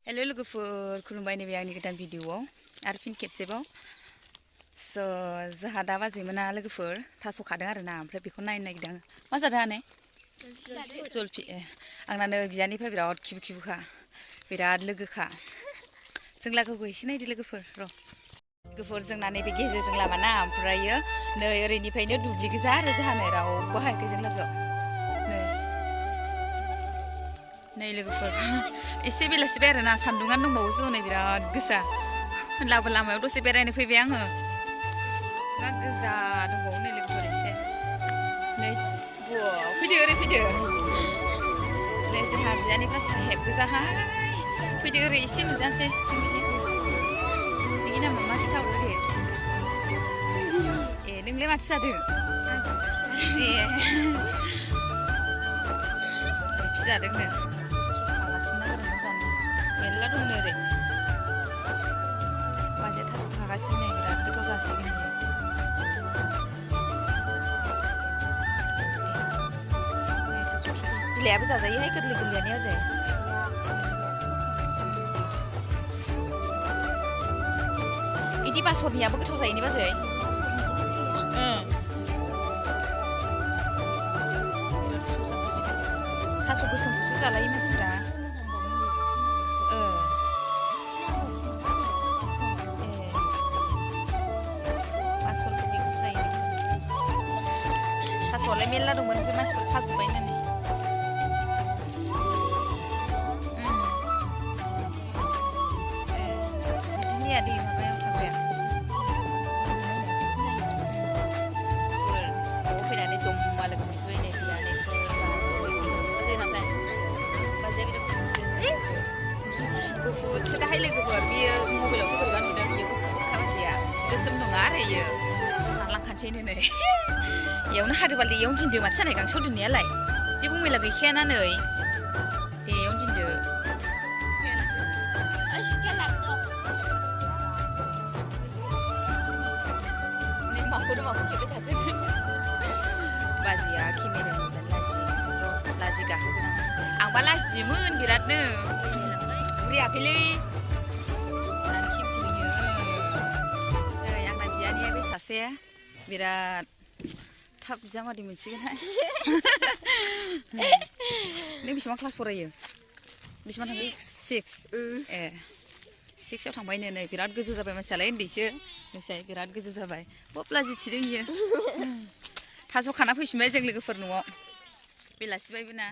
hello लोगोफोर खुलुमबाय नैबे आंनि गोदान भिडिअआव आरो फिन खेबसेबाव जोंहा दा बाजैमोना लोगोफोर थास' खादों आरोना ओमफ्राय बेखौ नायनो नागिरदों मा जादों आने जलफि आंनानो बियानिफ्राय बिराद खिबुखा बिराद लोगोखा जों लागोखौ एसे नायदो लोगोफोर र' लोगोफोर जोंना नैबे गेजेरजों लामाना ओमफ्रायो नै ओरैनिफ्रायनो दुब्लि गोजा आरो जोंहानो रावबो हायाखै जों लागोआव नै लोगोफोर एसे बेलासिबाय आरोना सान्दुङानो दंबावो जोंना बिराद गोसा होनब्लाबो लामायाव दसे बेरायनो फैबाय आङो गोजा दंबावो नै लोगोफोर एसे नै फैदो ओरै फैदो नै जोंहा बियानिफ्राय साहेब गोजाहाय फैदो ओरै एसे मोनजानोसै नोंनि नामा मा खिथाहरदो दे ए नोंलाय माथो जादों ए फिजादोंनो मेरला दंनो ओरै बाजैया थास' खागासिनो नै बिराद गोथाव जासिगोन बिलाइआबो जाजायोहाय गोरलै गोरलैयानो आजै इदि बासरनियाबो गोथाव जायोने बाजै थास' गोसोमखौसो जालायो मानसिफ्रा थास'आलाय मेरला दंमोन ओमफ्राय मानसिफोर खाजोब्बाय होननानै बिदिनिया दै माबायाव थांबाय न'आव फैनानै जमा लोगो मोनफैबाय नै गुफुरसो दाहाय लोगोफोर बियो मबाइलावसो बोरैबा नुदों बियो गुफुरखा बाजैया गोसोम नङा आरो इयो लांखानोसैनो नै इयावनो हादोबाल दे इयावनो दिनदो माथो जानाय गांसोआव दोननायालाय जेबो मैला गैखायाना नै दे इयावनो दिनदो नै माखौनो माखौ खेबबाय थादों बाजैया केमेरायाव मोजां लाजि गाखोगोन आंबा लाजियोमोन बिरादनो बुरियाखैलै दानो खेबफिनो नै आंना बियानिया बे सासे बिराद थाब बिजामादै मोनसिगोनहाय नों बेसेबां क्लास फरायो बेसेबां थांबाय 6 ए 6आव थांबायनो नै बिराद गोजौ जाबाय मानसियालाय उन्दैसो नोंसाय बिराद गोजौ जाबाय बब्ला जिथिदों इयो थास' खाना फैफिनबाय जों लोगोफोर न'आव बेलासिबायबो ना